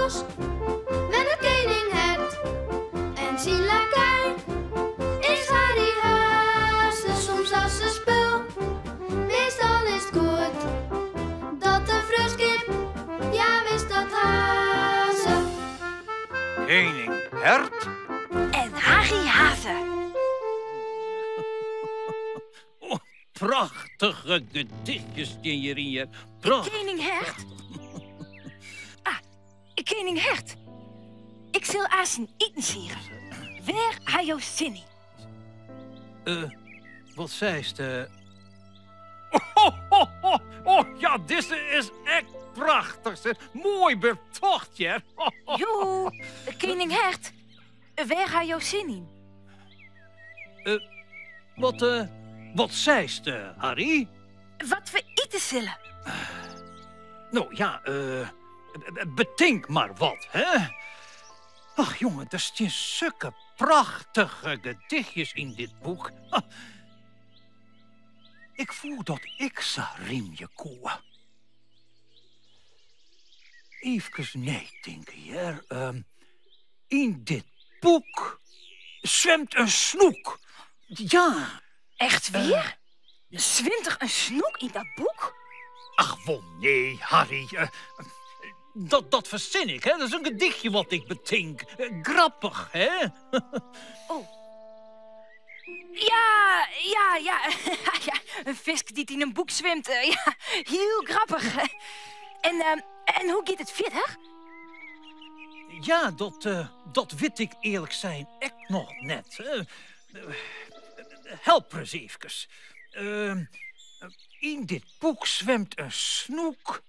bosk wennet kening Hert en syn lakei is Harry Haze. Soms as in spul, meastal is 't goed dat de freonskip, ja wis dat ha se. Kening Hert en Harry Haze. Oh, prachtige gedichtjes stean hjiryn, hear. Prachtich. Kening Hert? Ah, kening Hert. Ik sil aansen iten siere. Wêr ha jo sin yn? Eh, wat seist? Eh? Oh, oh, oh, oh, ja, dizze is ek prachtich. Zeg. Moai betocht, hear. Joe, kening Hert. Wêr ha jo sin yn? Eh, wat, eh, wat seist, eh, Harry? Wat we ite sille. No ja, eh, betink mar wat, hè? Ach jonge, der stean sukke prachtige gedichtjes yn dit boek. Ik woe dat ik sa rymje koe. Eefkes neitinke, hear. Ehm, yn dit boek swimt in snoek. Ja. Echt wier? Swimt der in snoek yn dat boek? Ach, wol nee, Harry. Eh, dat, dat fersin ik, hè. Dat is in gedichtje wat ik betink. Eh, grappich, hè? Oh. Ja, ja, ja. ja in fisk dy't yn in boek swimt. Eh, ja, hiel grappich. En, en hoe giet it fierder? Ja, dat, uh, dat wit ik earlik sein ek noch net. Help ris eefkes. Uh, yn dit boek swimt in snoek.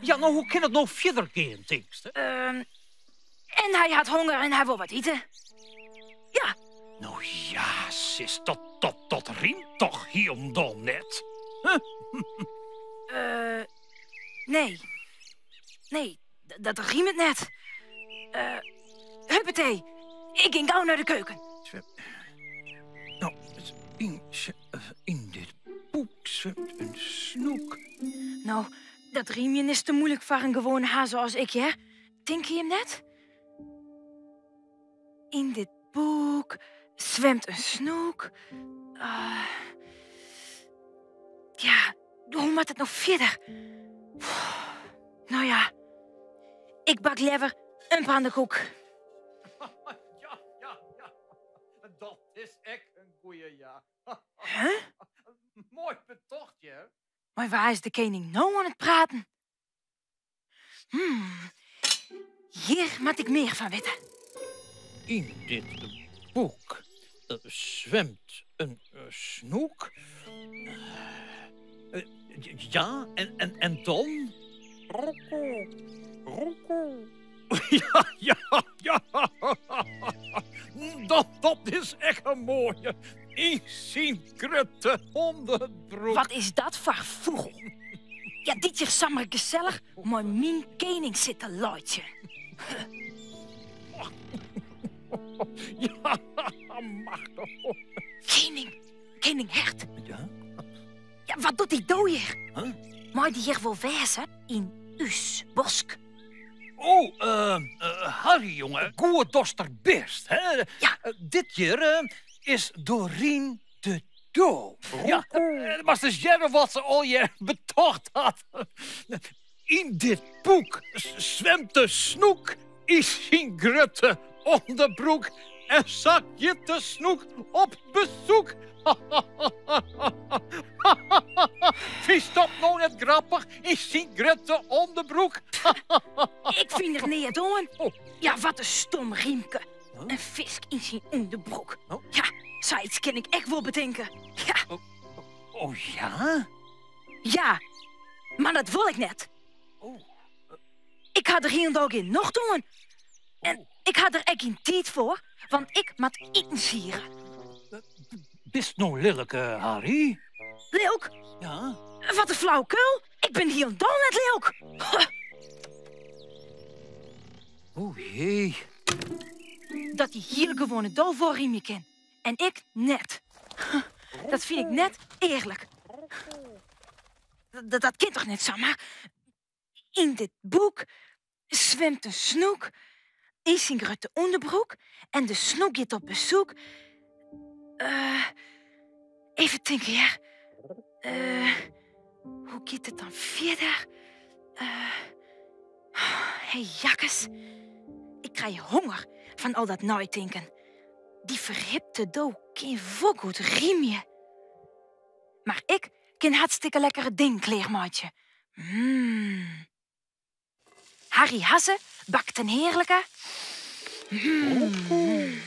Ja, no, hoe kin it no fierder gean, tinkst? Uh, en hy hat honger en hy wol wat ite. Ja. No ja, sis, dat, dat, dat rymt toch hielendal net? uh, nee. Nee, dat rymt net. Uh, huppetee, ik gean gau nei de keuken. No, yn, yn dit boek swimt in snoek. No, dat rymjen is te muoilik foar in gewoane haze as ik, hear. Tinke jim net? Yn dit boek swimt in snoek. Uh, ja, hoe moat it no fierder? No ja, ik bak leaver in pannekoek. Ja, ja, ja. Dat is ek in goeie, ja. Huh? Moai betocht, hear. Mei wa is de kening no oan it praten? Hmm, hjir moat ik mear fan witte. Yn dit boek swimt in snoek. Ja, en, en, en dan? Roko, roko. Ja, ja, ja. Dat, dat is ek in moaie. Yn syn grutte ûnderbroek. Wat is dat foar fûgel? Ja, dy't sich samar gesellich mei myn kening sit te laitsjen. Ja, machtich. Kening, kening Hert. Ja? Ja, wat docht dy do hjir? Huh? Mei dy hjir wol wêze yn ús bosk? Oh, uh, Harry, jonge, goed datst der bist, hè? Ja. Dit hjir is Dorien de Do. Ja, moatst ris hearre wat se allegear betocht hat. Yn dit boek swimt de snoek yn syn grutte ûnderbroek en sa giet de snoek op besoek. Fynst dat no net grappich yn syn grutte ûnderbroek? Ik fyn der neat oan. Oh. Ja, wat in stom rymke. In fisk yn syn ûnderbroek. Oh. Ja, sayts kin ik ek wol betinke. Ja. Oh, oh ja? Ja, mar dat wol ik net. Oh. Ik ha der hielendal gjin nocht oan. En oh. ik ha der ek gjin tiid foar, want ik moat iten siere. Bist no lilk, eh, Harry? Lilk? Ja? Wat in flauwekul. Ik bin hielendal net lilk. O jee. Dat dy hiele gewoane do wol rymje kin en ik net. Dat fyn ik net earlik. Dat, dat kin toch net samar? Yn dit boek Swimt in snoek yn syn grutte ûnderbroek en de snoek giet op besoek. Uh, even tinke hear. Uh, hoe giet it dan fierder? Uh, hey jakkes, ik krij honger fan al dat neitinken. Dy ferhipte do kin wol goed rymje. Mar ik kin hartstikke lekkere ding klearmeitsje. Mmm. Harry Hazze bakt in hearlike. Mm.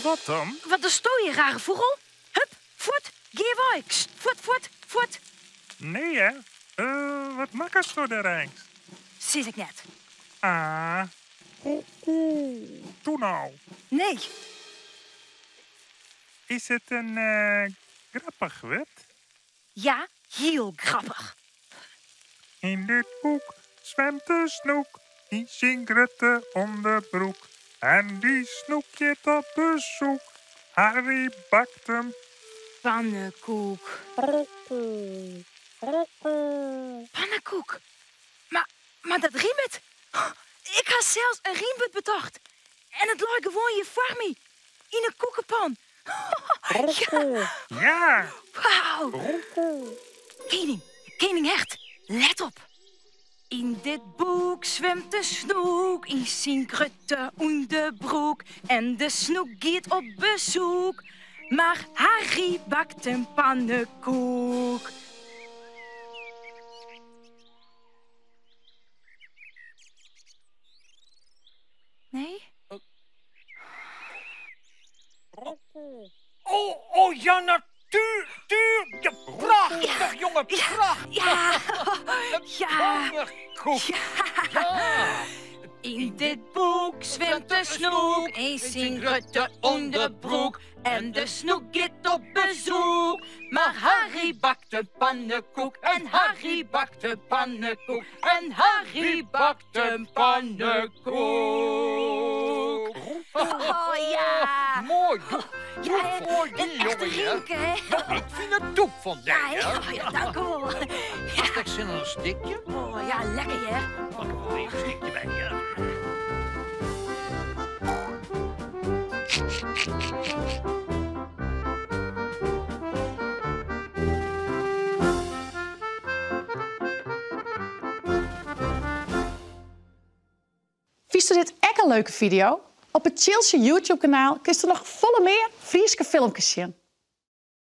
Wat dan? Wat is je, rare fûgel? Hup, fuort, gean wei. Kst, fuort, fuort, fuort. Nee, hè? Uh, wat makkesto dêr eins? Sis ik net. Ah, koekoe. Toe no. Nee. Is it in uh, grappich wurd? Ja, hiel grappich. Yn dit boek swimt de snoek yn syn grutte ûnderbroek. En dy snoek giet op besoek. Harry bakt in Pannekoek. Pannekoek? Mar, mar dat rimet. Ik ha sels in rymwurd betocht. En it leit gewoan hjir foar my. Yn 'e koekepan. Ja. Ja. Wauw. Kening, kening Hert, let op. Yn dit boek swimt de snoek yn syn grutte ûnderbroek. En de snoek giet op besoek. Mar Harry bakt in pannekoek. Nee? Oh, oh ja, natuur, tuur. Ja, prachtich, jonge, prachtich. Ja, ja. Pannekoek. Ja. Yn dit boek swimt de snoek yn syn grutte ûnderbroek. En de snoek giet op besoek. Mar Harry bakt in pannekoek. En Harry bakt in pannekoek. En Harry bakt in pannekoek. Oh ja. Moai. Ja, Moai, een echte jonge, ja. Riemke, hè? Ja, ik fyn it tûk fan dy, Ja, hè. hè? Oh, ja, dank u wol. Hast ek sin yn in stikje? Oh ja, lekker hear. Pak der wol even in stikje by, ja. Fynsto dit ek in leuke fideo? Op it Tsjiltsje YouTube-kanaal kinsto noch folle mear Fryske filmkes sjen.